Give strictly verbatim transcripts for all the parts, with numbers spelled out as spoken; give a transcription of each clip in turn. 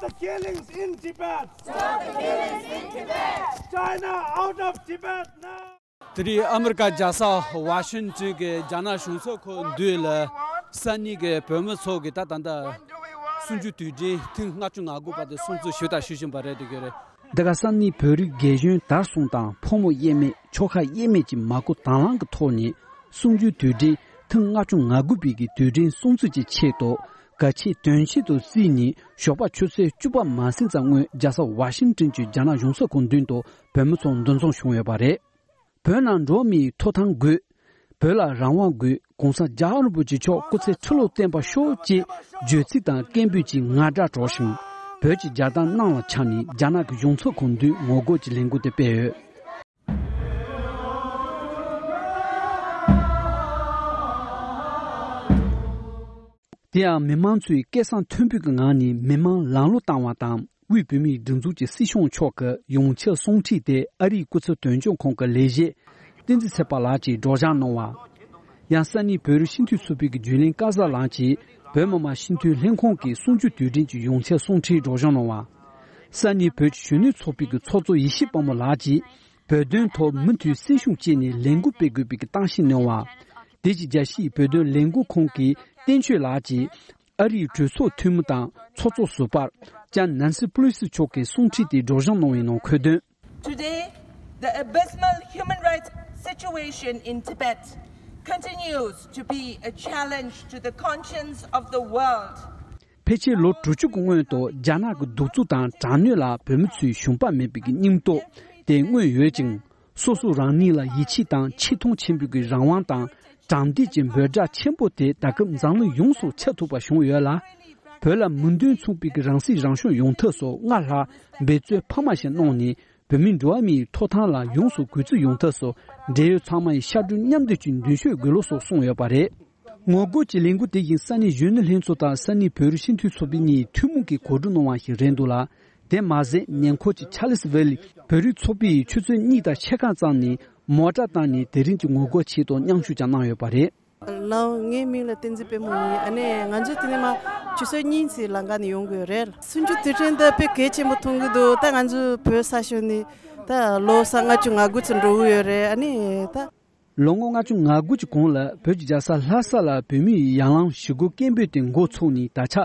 The killings in Tibet. Stop the killings in Tibet. China out of Tibet now. དེ་རིང་ཨ་མི་རི་ཀ་རྒྱལ་ས་ཝ་ཤིང་ཊོན་གྱི་རྒྱ་ནག་གཞུང་ཚབ་ཁང་མདུན་ལ་ས་གནས་ཀྱི་བོད་མི་ཚོ་གིས་ད་ད་ལྟ་གསུམ་བཅུའི་དུས་དྲན་ཐེངས་ལྔ་བཅུ་ང་དགུ་པ་དེ་སྲུང་བརྩི་ཞུས་དང་ཞུ་བཞིན་པ་རེད། དེ་ག་རེད། འདི་ག་ས་གནས་བོད་རིགས་རྒན་གཞོན་དར་སྲུང་དང་ཕོ་མོ་དབྱེར་མེད་ཆོལ་ཁ་དབྱེར་མེད་ཀྱི་མ་སྐུལ་དང་བླངས་ཀྱི་ཐོག་ནས་གསུམ་བཅུའི་དུས་དྲན་ཐེངས་ལྔ་བཅུ་ང་དགུ་པའི་གི་དུས་དྲན་སྲུང་བརྩི་གྱི་ཆེད་དུ་གལ་ཆེའི་དོན་ཆེན་དུ་བརྩིས་ནས་ཞོགས་པ་ཆུ་ཚོད་བཅུ་པ་མ་ཟིན་ཙམ་སྔོན་རྒྱལ་ས་ཝ་ཤིང་ཊོན་གྱི་རྒྱ་ནག་གཞུང་ཚབ་ཁང་མདུན་དུ་བོད་མི་ཚོ་འདུ་འཛོམས་བྱུང་ཡོད་པ་རེད། བོད་ནང་འགྲོ་བ་མིའི་ཐོབ་ཐང་དགོས། བོད་ལ་རང་དབང་དགོས། གོང་ས་རྒྱལ་བ་རིན་པོ་ཆེ་མཆོག་སྐུ་ཚེ་ཁྲི་ལོ་བརྟན་པར་ཤོག་ཅེས་བརྗོད་ཚིག་དང་སྐད་འབོད་ཀྱི་ངར་སྒྲ་སྒྲོག་ཞིང་། བོད་ཀྱི་རྒྱལ་དར་གནམ་ལ་འཕྱར་ནས་རྒྱ་ནག་གི་གཞུང་ཚབ་ཁང་མདུན་ངོ་རྒོལ་གྱི་ལས་འགུལ་དེ་སྤེལ་ཡོད། དེ་ཡང་མི་མང་ཚོས་སྐད་གསང་མཐོན་པོའི་ངང་ནས་མི་མང་ལམ་གློད་བཏང་བ་དང་། དབུས་བོད་མིའི་སྒྲིག་འཛུགས་ཀྱི་སྲིད་སྐྱོང་མཆོག་གི་ཡོངས་ཁྱབ་གསུང་འཕྲིན་དེ་ཨ་རིའི་སྐུ་ཚབ་དོན་གཅོད་ཁང་གི་ལས་བྱེད་བསྟན་འཛིན་ཚེ་དཔག་ལགས་ཀྱིས་སྒྲོག་སྦྱང་གནང་བ། ཡང་ས་གནས་བོད་རིགས་སྤྱི་འཐུས་ཚོགས་པའི་རྒྱུན་ལས་སྐལ་བཟང་ལགས་ཀྱིས་བོད་མི་མང་སྤྱི་འཐུས་ལྷན་ཁང་གི་གསུམ་བཅུའི་དུས་དྲན་གྱི་ཡོངས་ཁྱབ་གསུང་འཕྲིན་སྒྲོག་སྦྱང་གནང་བ། ས་གནས་བོད་ཀྱི་གཞོན་ནུ་ཚོགས་པའི་གི་ཚོགས་གཙོ་ཡེ་ཤེས་དཔལ་མོ་ལགས་ཀྱིས་བོད་དོན་ཐོག་མུ་མཐུད་སེམས་ཤུགས་བསྐྱེད་ནས་ལས་འགུལ་སྤེལ་དགོས་པའི་གི་གཏམ་བཤད་གནང་བ། དེ་བཞིན་རྒྱལ་སྤྱིའི་བོད་དོན་ལས་འགུལ་ཁང་གི་བསྟན་ཆོས་ལགས་ཀྱིས་ཨ་རིའི་གྲོས་ཚོགས་འཐུས་མི་དང་ཚོགས་གཙོ་ཟུར་པ་ལྕམ་ནན་སི་པེ་ལོ་སི་མཆོག་གིས་གསུང་འཕྲིན་དེ་སྒྲོག་སྦྱང་གནང་བའི་ནང་འཁོད་དོན། Today, the abysmal human rights situation in Tibet continues to be a challenge to the conscience of the world. ཕལ་ཆེར་ལོ་དྲུག་ཅུ་གི་སྔོན་དུ་རྒྱ་ནག་གི་གདུག་རྩུབ་དང་དྲག་གནོན་ལ་བོད་མི་ཚོས་ཞུམ་པ་མེད་པའི་སྙིང་སྟོབས་དེ་མངོན་ཡོད་ཅིང་། སོ་སོ་རང་ཉིད་ལ་ཡིད་ཆེས་དང་ཆེ་མཐོང་ཆེན་པོའི་རང་དབང་དང་དྲང་བདེན་གྱི་འབོད་སྒྲ་ཆེན་པོ་དེ་ད་སྐབས་འཛམ་གླིང་ཡོངས་སུ་ཁྱབ་ཐུབ་པ་བྱུང་ཡོད་ལ། བོད་ལ་མིང་དོན་མཚུངས་པའི་རང་སྲིད་རང་སྐྱོང་ཡོང་ཐབས་སུ་སྔར་ལྷག་འབད་རྩོལ་འཕར་མ་ཞིག་གནང་ནས་བོད་མིའི་འགྲོ་བ་མིའི་ཐོབ་ཐང་ལ་ཡོངས་སུ་གུས་བརྩི་ཡོང་ཐབས་སུ་འབྲེལ་ཡོད་ཚང་མ་ཡིས་ཤར་བགྲོད་མཉམ་འདེགས་ཀྱི་མདུན་ཤོག་དགོས་ལོ་སོགས་གསུངས་ཡོད་པ་རེད། ངོ་རྒོལ་གྱི་ལས་འགུལ་དེ་བཞིན་ས་གནས་གཞོན་ནུ་ལྷན་ཚོགས་དང་ས་གནས་བོད་རིགས་སྤྱི་འཐུས་ཚོགས་པ་གཉིས་ཐུན་མོང་གིས་གོ་སྒྲིག་གནང་བ་ཞིག་རེད་འདུག་ལ། དེ་མ་ཟད་ཉེ་འཁོར་གྱི་ཆར་ལིས་ཝེ་ལི་བོད་རིགས་ཚོགས་པས་ཆུ་ཚོད་གཉིས་དང་ཕྱེད་ཀ་ཙམ་ནས་མོ་ཊ་བཏང་ནས་དེ་རིང་གི་ངོ་རྒོལ་ཆེད་དུ་མཉམ་ཞུགས་ཀྱང་གནང་ཡོད་པ་རེད། ལགས། ངའི་མིང་ལ་བསྟན་འཛིན་དཔལ་མོ་ཡིན། ཨ་ནི་ང་ཚོ་དེ་ནས་མ་ཆུ་ཚོད་གཉིས་ཙམ་ལམ་ཁ་ནས་ཡོང་དགོས་རེད། གསུམ་བཅུའི་དུས་དྲན་འདི་དཔེ་གལ་ཆེན་པོ་མཐོང་གི་འདུག་ད་ང་ཚོ་བོད་ས་ཕྱོགས་ནས་ད་ལོ་གསར་ལྔ་བཅུ་ང་དགུ་ཙམ་འགྲོ་གི་ཡོད་རེད། ཨ་ནི་ད། ལོ་ངོ་ལྔ་བཅུ་ང་དགུ་གི་གོང་ལ་བོད་ཀྱི་རྒྱལ་ས་ལྷ་ས་ལ་བོད་མིའི་ཡར་ལངས་ཞི་རྒོལ་སྐད་འབོད་དེ་འགོ་ཚུགས་ནས་ད་ཆ་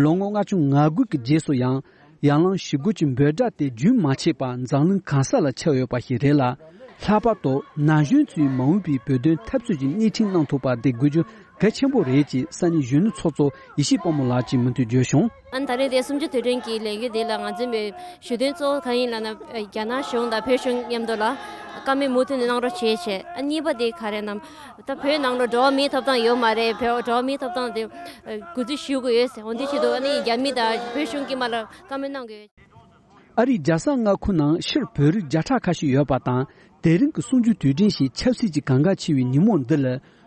ལོ་ངོ་ལྔ་བཅུ་ང་དགུ་གི་རྗེས་སུ་ཡང་ཡར་ལངས་ཞི་རྒོལ་གྱི་འབོད་སྒྲ་དེ་རྒྱུན་མ་ཆད་པར་འཛམ་གླིང་གང་ས་ལ་ཁྱབ་ཡོད་པ་ཞིག་རེད་ལ། ལྷག་པར་དུ་ན་གཞོན་ཚོས་མ་འོངས་པའི་བོད་དོན་འཐབ་རྩོད་ཀྱི་སྣེ་ཁྲིད་གནང་ཐུབ་པ་དེ་དགོས་རྒྱུ་གལ་ཆེན་པོ་རེད་ཅེས་ས་གནས་གཞོན་ནུ་ཚོགས་གཙོ་ཡེ་ཤེས་དཔལ་མོ་ལགས་ཀྱིས་མུ་མཐུད་བརྗོད་བྱུང་། ཨ་ནི་ད་རེས་དེ་གསུམ་བཅུའི་དུས་དྲན་གྱི་ལས་འགུལ་འདི་ལ་ང་ཚོའི་ཞུ་དོན་གཙོ་བོ་གང་ཡིན་ལབ་ན། རྒྱ་ནག་གཞུང་དང་བོད་གཞུང་མཉམ་དུ་ལ་བཀའ་མོལ་མུ་མཐུད་ནས་གནང་རོགས་བྱེད་བྱས། ཨ་གཉིས་པ་དེ་ག་རེ་ནམ། ད་བོད་ནང་ལ་འགྲོ་བ་མིའི་ཐོབ་ཐང་ཡོད་མ་རེད། བོད་འགྲོ་བ་མིའི་ཐོབ་ཐང་དེ་གུས་བརྩི་ཞུ་དགོས་ཡོད་ཟེར། འོ་འདི་ཆེད་དུ་ཨ་ནི་རྒྱ་མི་དང་བོད་གཞུང་གིས་མ་ལ་བཀའ་མོལ་གནང་དགོས་ཡོད། ཨ་རིའི་རྒྱལ་ས་མངའ་ཁུལ་ནང་ཕྱིར་བོད་རིགས་བརྒྱ་ཕྲག་ཁ་ཤས་ཡོད་པ་དང་། དེ་རིང་གི་གསུམ་བཅུའི་དུས་དྲན་ཞིག་ཆབ་སྲིད་ཀྱི་གལ་འགངས་ཆེ་བའི་ཉིན་མོ་འདི་ལ་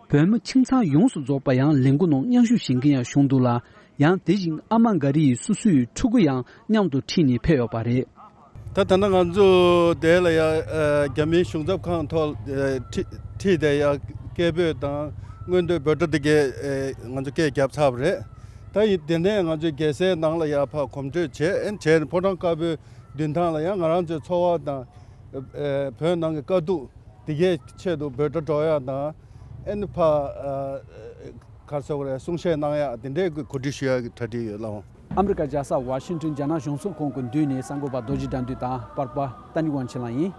བོད་མི་ཁྱིམ་ཚང་ཡོངས་སུ་རྫོགས་པ་ཡང་ལས་འགུལ་ནང་མཉམ་ཞུགས་བྱེད་མཁན་ཡང་བྱུང་འདུག་ལ། ཡང་དེ་བཞིན་ཨ་མ་འགའ་རེ་ཡིས་སོ་སོའི་ཕྲུ་གུ་ཡང་མཉམ་དུ་ཁྲིད་ནས་ཕེབས་ཡོད་པ་རེད། ད་ད་ལྟ་ང་ཚོ་དེ་ལ་ཡ་ཨ་རྒྱ་མིའི་གཞུང་ཚབ་ཁང་ཐོག་ཨ་ཁྲིད་ཁྲིད་དེ་ཡ་སྐད་འབོད་དང་མངོན་འདོད་འབོད་སྒྲ་དེ་གས་ཨ་ང་ཚོ་སྐད་བརྒྱབ་ཚར་བ་རེད། ད་ཡིན་དེ་ནས་ང་ཚོས་རྒྱལ་སའི་ནང་ལ་ཡ་ཕར་གོམ་བགྲོད་བྱས། ཨ་ནི་བྱས་ནས་ཕོ་བྲང་དཀར་པོའི་མདུན་ཐང་ལ་ཡང་ང་རང་ཚོའི་ཚོར་བ་དང་། ཨེ་བོད་ནང་གི་དཀའ་སྡུག་འདི་གའི་ཆེད་དུ་འབོད་སྒྲ་སྒྲོག་ཡག་དང་། ཨེ་ནི་ཕ་ཨ་ག་རེ་ཟེར་དགོས་རེད། གསུང་བཤད་གནང་ཡག་འདི་འདྲའི་གི་གོ་སྒྲིག་ཞུ་ཡག་གི་གྲ་སྒྲིག་ཡོད་ལགས། ཨ་མི་རི་ཀ་རྒྱལ་ས་ཝ་ཤིང་ཊོན་རྒྱ་ནག་གཞུང་ཚབ་ཁང་གི་མདུན་ནས་གསར་འགོད་པ་རྡོ་རྗེ་དགྲ་འདུལ་དང་པར་པ་ཏན་ཏིག་དབང་ཆེན་ལགས་ཡིན།